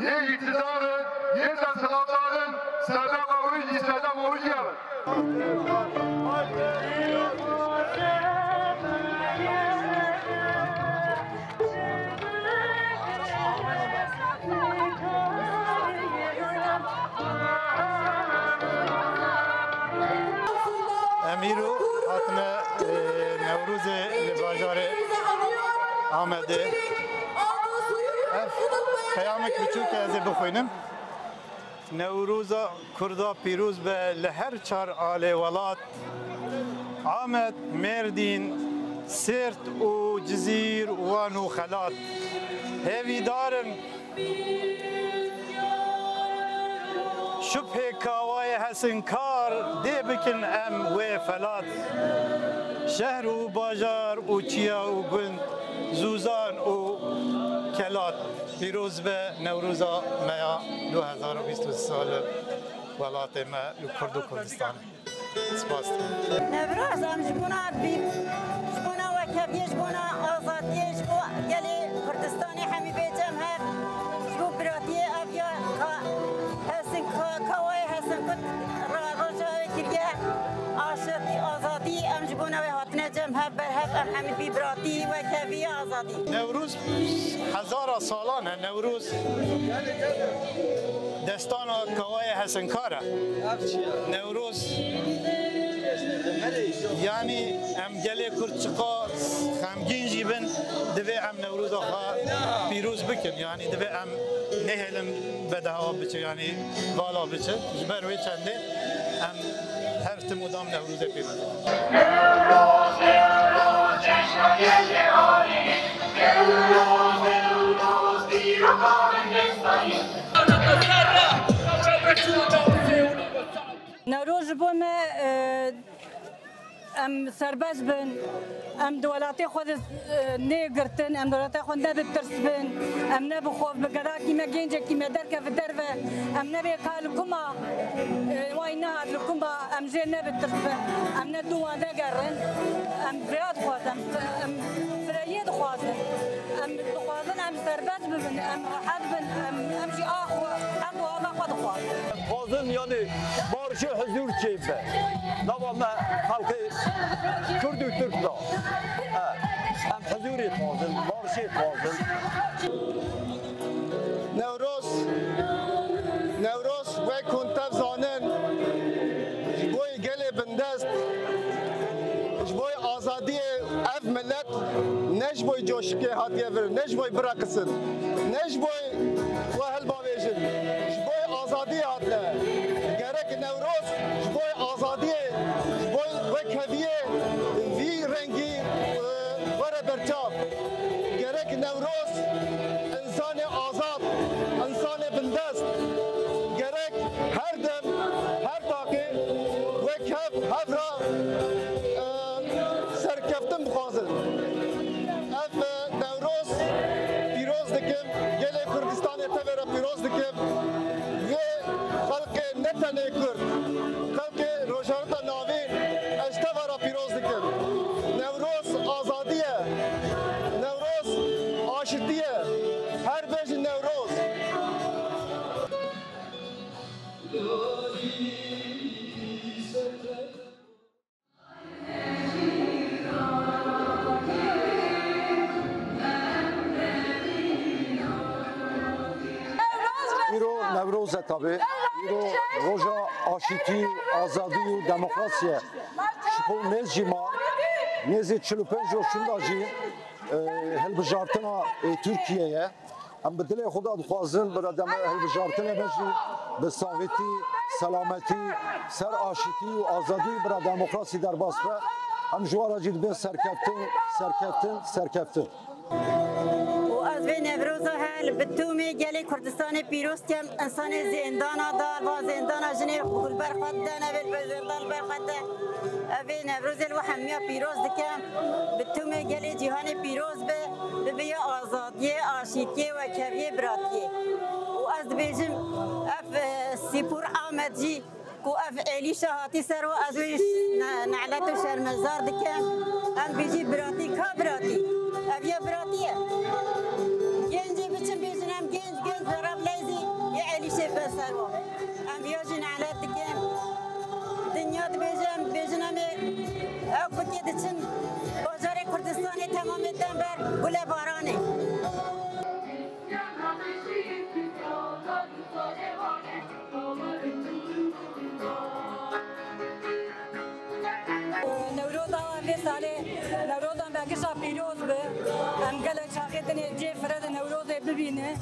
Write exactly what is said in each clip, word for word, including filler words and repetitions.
Yê îqtîdar in, yê desthilatdar in, sedema wî jî sedema wî jî ev in. Em îro hatine, e, Newrozê li bajarê Amedê. Ev peyamek biçûk e, ez ê bixwînim. Newroza Kurda pîroz be li her çar alê welat. Amed, Mêrdîn, Sêrt û Cizîr, Wan û Xelat. Hêvîdar in şubhê kawayê hesinkar dê bikin em wê felat. Şehr û bajar û çiya û gund, zûzan û kelat. Pîroz be Newroza me ya du hezar û bîst û sê li welatê me, li Kurd û Kurdistanê. Spas dikim. Newroz, em ji bona bî, ji bona wekeviyê, ji bona azadiyê, ji bo gelê Kurdistanê hemî bê cem hev, ji bo biratiyê ev ya ka Hesink, ka, kawayê Hesinkut ra-, roja wê kiriye aşitî, azadî, em ji bona wê hatine cem hev, berhev, em hemî bî biratî, wekevî, azadî. Newroz hezara salan e, Newroz destana kawayê Hesinkar e. Newroz, yanî em gelê Kurd çiqas xemgîn jî bin, divê em Newroza xwe pîroz bikin. Yanî divê em nehêlin bedehewa biçe, yanî vala biçe. Ji ber wê çendê em her tim û dam Newrozê pê bikin. Newroz ji bo me, e, em serbest bin, em di welatê xwe de, e, nê girtin, em di welatê xwe ne bi tirs bin, em ne bi xwe, bi gerakî me, gencekî me derkeve derve, em nebê ka li kuma, e, way nehat li kuma, em jê ne bi tirs bin, em ne dû wan vegerin, em vira dixwazin, em, em fireyê dixwazin, em dixwazin em serbest bibin, em rehet bin, em, em jî a xwe, heq û ava xwe dixwazin. Dixwazin, yanî, barişê huzûr çêbe. Nava me xelkê Kurd û Tirk da. E, em huzûrê dixwazin, barişê dixwazin. Newroz, Newroz wek hûn tev zanin, ji bo gelê bindest, ji bo azadiyê ev milet ne ji bo coşikê hatiye vir, ne ji bo bireqisin, ne ji bo we hilbavêjin, ji bo azadiyê hatine. Gerek Newroz ji bo azadiyê, ji bo wekeviyê vî rengî, e, were berçav. Gerek Newroz însanê azad, însanê bindest, gerek her dem, her taqê wek hev, hev ra, e, serkeftin bixwazin. Ev, e, Newroz pîroz dikim, gelê Kurdistanê tevê re pîroz dikim. Wê xelkê ne tenê Kurd, xelkê Rojhilata Navîn, ez teva re pîroz dikim. Newroz azadî ye. Newroz aşitî ye. Her bêjin Newroz. Îro Newroz e tabi. Îro roja aşîtî, azadî û demokrasiyê. Ji xwe mêz jî ma, nêzî çil û pênc roj şûnda jî, e, hilbijartina, e, Tirkiyeyê ye. Em bi dilê xwe de dixwazin, bira deme hilbijartinê me jî bi saxîtî, selametî, ser aşîtî û azadî, bira demokrasî derbas be. Em ji wan re jî dibên serkeftin, serkeftin, serkeftin. Û ez vê Newroza her bi tûmê gelê Kurdistanê pîroz dikem. Însanê zêndana da, va zêndana jinê li ber xwe dide, nevê li ber zêndan li ber xwe dide. Ev ê Newrozê li we hemiya pîroz dikem. Bi tûmê gelê cîhanê pîroz be, bibe ya azadiyê, aşîtiyê, wekeviyê, biratiyê. Û ez dibêjim, ev, e, Sîpûr Amed jî ku ev êlîşa hatî ser we, ez wê ne-, nelet û şermezar dikim. Em bêjî biratî, ka biratî? Ev ya biratî ye. Çin bajarê Kurdistanê temamê dem ber gule baranê. Newroza vê salê, Newroza me gişa pîroz bi. Em gelek çaxê dinê cê fire di Newrozê bibîne.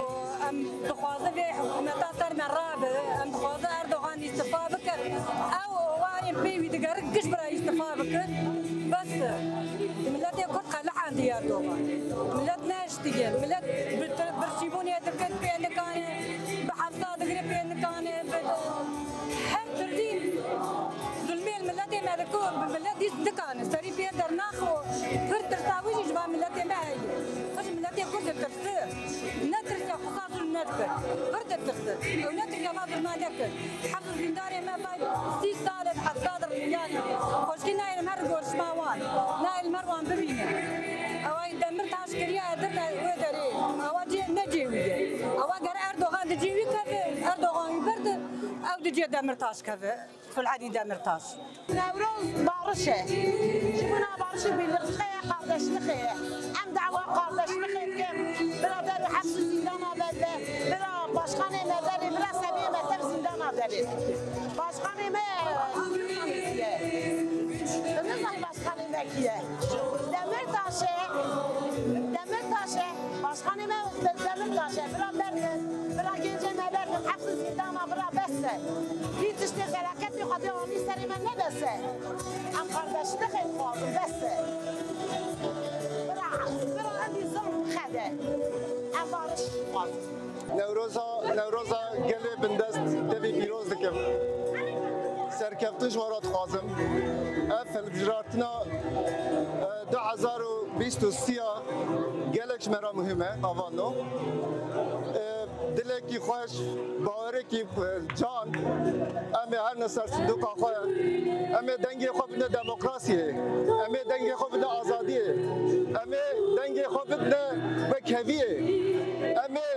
Û em dixwazin vê hikûmeta ser me rabe. Em dixwazin Erdogan îstifa bike. Ew warên pê wî digerin giş bira îstifa bikin. Bes e. Miletê Kurd qelihandiye Erdogan. Milet nehiştiye. Milet bi tir-, birçîbûnê dikin pê nikane. Bi hefsa digire pê nikane. Bi her turdî zulmê li miletê me diku, bi milet dîs nikane. Serî pê dernaxo. Pir tirsa wî jî ji van miletê me heye. Xwe ji miletê Kurd ditirse. Netirse, qisa zulm nedike. Pir ditirse. Ew netirse, va zulma neke. Heft zîndarê me vay sî sal in, hefta dir, yanî, xweşkî nayê li me re gorişma wan, nayê li me re wan bibîne. Ewa Demirtaş kiriya dir de wê derê. Ewa cê, ne cê wî ye. Ewa ger Erdogan di cê wî keve, Erdogan wî birdi, ew di cê Demirtaş keve. Sulhedî Demirtaş. Newroz barış e. Ji bona barişê birliktê ye, qardeşlikê ye. Em dawa qardeşlikê dikin. Bira derê hepsî zîndana berde. Bira başkanê me derê, bira sebiyê me tev zîndana derê. Başkanê me ye. Nizam başkanê me kî ye. Demirtaş e. Demirtaş e. Başkanê me Demirtaş e. Bira berde. Bira gêncê me berde. Hepsî zîndana bira bes e. Vî tiştê felaketê Xwedê anî serê me ne bes e. Em qardeşlikê dixwazin, bes e. Bira, bira evî zon xede. Em barış dixwazin. Newroza, Newroza gelê bindest tevî pîroz dikim. Serkeftin ji we re dixwazim. Ev hilbijartina, e, du hezar û bîst û sê ya gelek ji me re muhîm e, avano. E, Dilekî xweş, bawerekî, e, can, em ê herin ser sindoqa xwe. Em ê dengê xwe bidine demokrasiyê. Em ê dengê xwe bidine azadiyê. Em ê dengê xwe bidine wekheviyê. Em ê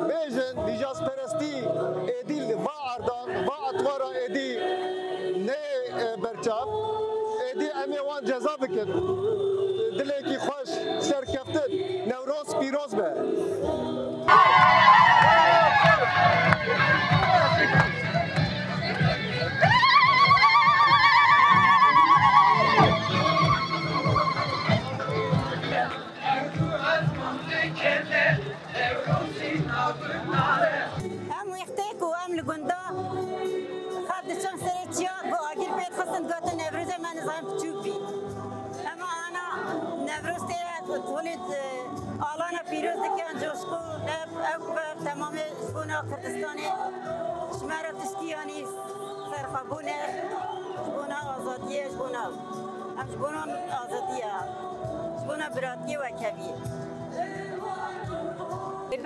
bêjin nîjasperestî êdî li va erdan, va etwara êdî neyê, e, berçav. Êdî em ê wan ceza bikin. Dilekî xweş, serkeftin, Newroz pîroz be. Em wextê ku em li gunda xev diçin serê çiya, ku agir pê dixistin, gotin Newrozê me nizam piçûk bî. Em ana Newroz tê ye, holê, e, alana pîroz dikin, coşku, ev, ev temamê ji bona Kurdistanê ji me re tiştî yanî serxwebûn e, ji bona azadiyê, ji bona, em ji bona azadiya, ji bona biratiyê wekeviyê.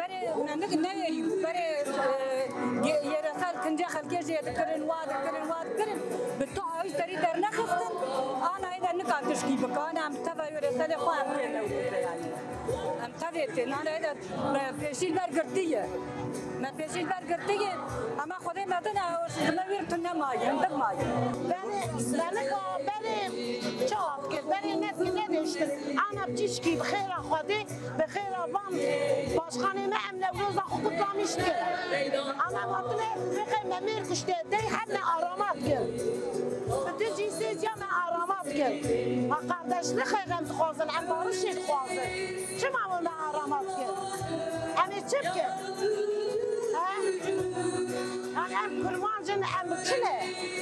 Berê me nik neyerî bû, berê, e, ge-, yeresel kince xelkê jê dikirin, wa dikirin, wa dikirin. Bi tu awî serî dernexistin, ana êde nika tişkî bike, ana em teva yereselê xwe em pê newdite yanî. Em tevê tê, ana êde me pêşî ber girtiye. Me pêşî ber girtiye, ama Xwedê me dine, o ji me wîr tu nemaye, hindik maye. Berê, me nika berê çi hat kir, berê ne, nedêştin. Ana tişkî bi xêra Xwedê. Bi xêra van başkanê me em Newroza xwe kutlamiş dikin. Ama hatine rixê me mêr kuşte dey heb me arama dikin. Bi tu cî sê ciya me arama dikin. Ma qardeşlixê em dixwazin, em barişê dixwazin. Çima we me arama dikin? Em ê çi bikin? He? Yanî em kurmancin, em çi ne?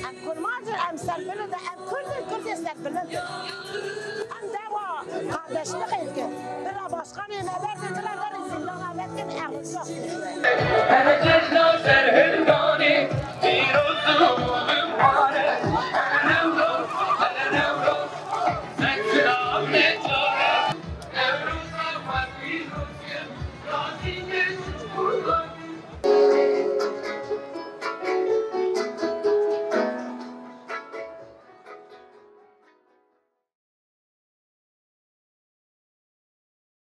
Em kurmancin, em serbilind in, em Kurd in, Kurdê serbilind in. Em dawa qardeşlixê dikin. Bira başkanê me berdin, bira derin zîndana vedikin, em ricak dikin.